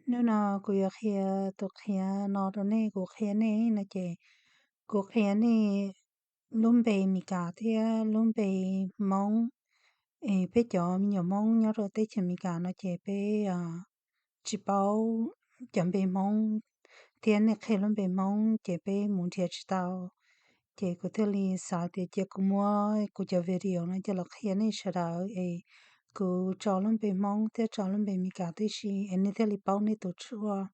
Hnub no kuv yuav qhia tus qhia no rau nej, kuv qhia nej no ces kuv qhia nej lub npe Meskas thiab lub npe Hmoob. Es peb cov me nyuam Hmoob nyob rau teb chaws Amelikas no ces peb tsis paub cov npe Hmoob thiab nej qhia lub npe Hmoob ces peb mus nrhiav tsis tau. Ces kuv thiaj li xav tias cia kuv muab kuv cov video no coj los qhia nej sawv daws es kuv tso lub npe Hmoob thiab tso lub npe Amelikas tib si es nej thiaj li paub nej tus tshuaj,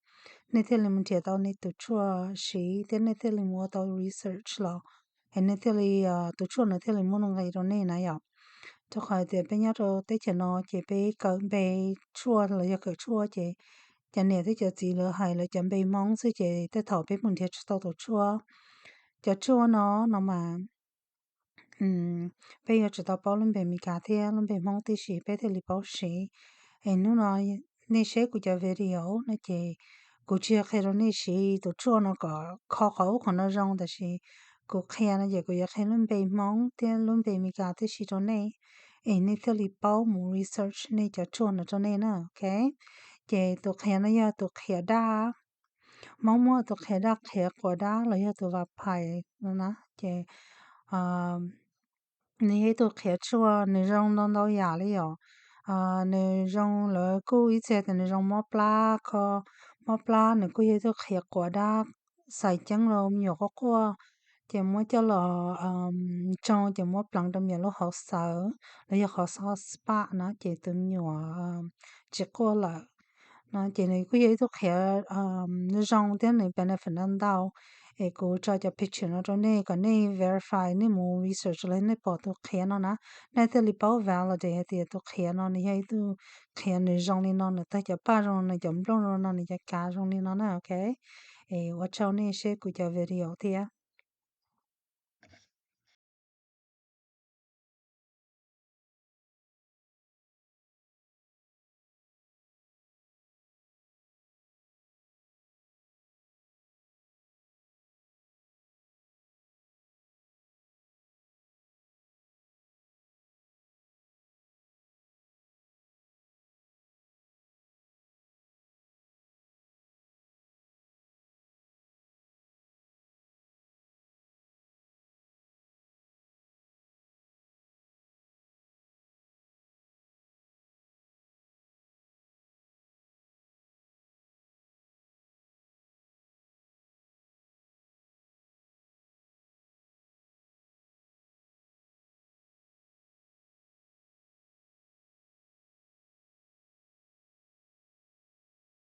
nej thiaj li mus nrhiav tau nej tus tshuaj siv thiab nej thiaj li mus ua tau research los es nej thiaj li, tus tshuaj no thiaj li muaj nuj nqis rau nej na yom. Rau qhov tias peb nyob rau teb chaws no ces peb kawm npe tshuaj los yog kawm tshuaj ces cov niam thiab cov txiv lawv hais lawv cov npe Hmoob xwb ces tej thaum peb mus nrhiav tsis tau tus tshuaj. Cov tshuaj no no mas peb yuav tsum tau paub lub npe Amelikas thiab lub npe Hmoob tib si peb thiaj li paub siv. Es hnub no nej saib kuv cov video no ces kuv tsis yog qhia rau nej siv tus tshuaj no kom kho qhov ub qhov no zoo, tab sis kuv qhia no ces kuv yuav qhia lub npe Hmoob thiab lub npe Amelikas tib si rau nej es nej thiaj li paub mus research nej cov tshuaj no rau nej na, ok. Ces tus qhia no yog tus qhia daj, Hmoob muab tus qhia daj, qhia quav dab los yog tus vampire no na. Ces nws yog ib tug qhia tshuaj, nws zoo ntau ntau yam li yom. Nws zoo, lawv kuj ib txhia tias nws zoo mob plab, kho mob plab, nws kuj yog ib tug qhia quav dab, xaiv ceeb rau me nyuam quaj quaj ces muab coj los tsoo ces muab pleev rau me nyuam lub hauv xawv los yog qhov xob spam na ces tus me nyuam tsis quaj lawm no. Ces nws kuj yog ib tug qhia zoo thiab nws benefit ntau ntau. Es kuv tso cov picture no rau nej kom nej verify, nej mus research los nej pom tus qhia no na, nej thiaj li paub validate hais tias tus qhia no nws yog ib tug qhia nws zoo li no, nws tag cov paj zoo, nws cov nplooj zoo no, nws cov kav zoo li no na, ok. Es ua tsaug nej saib kuv cov video thiab.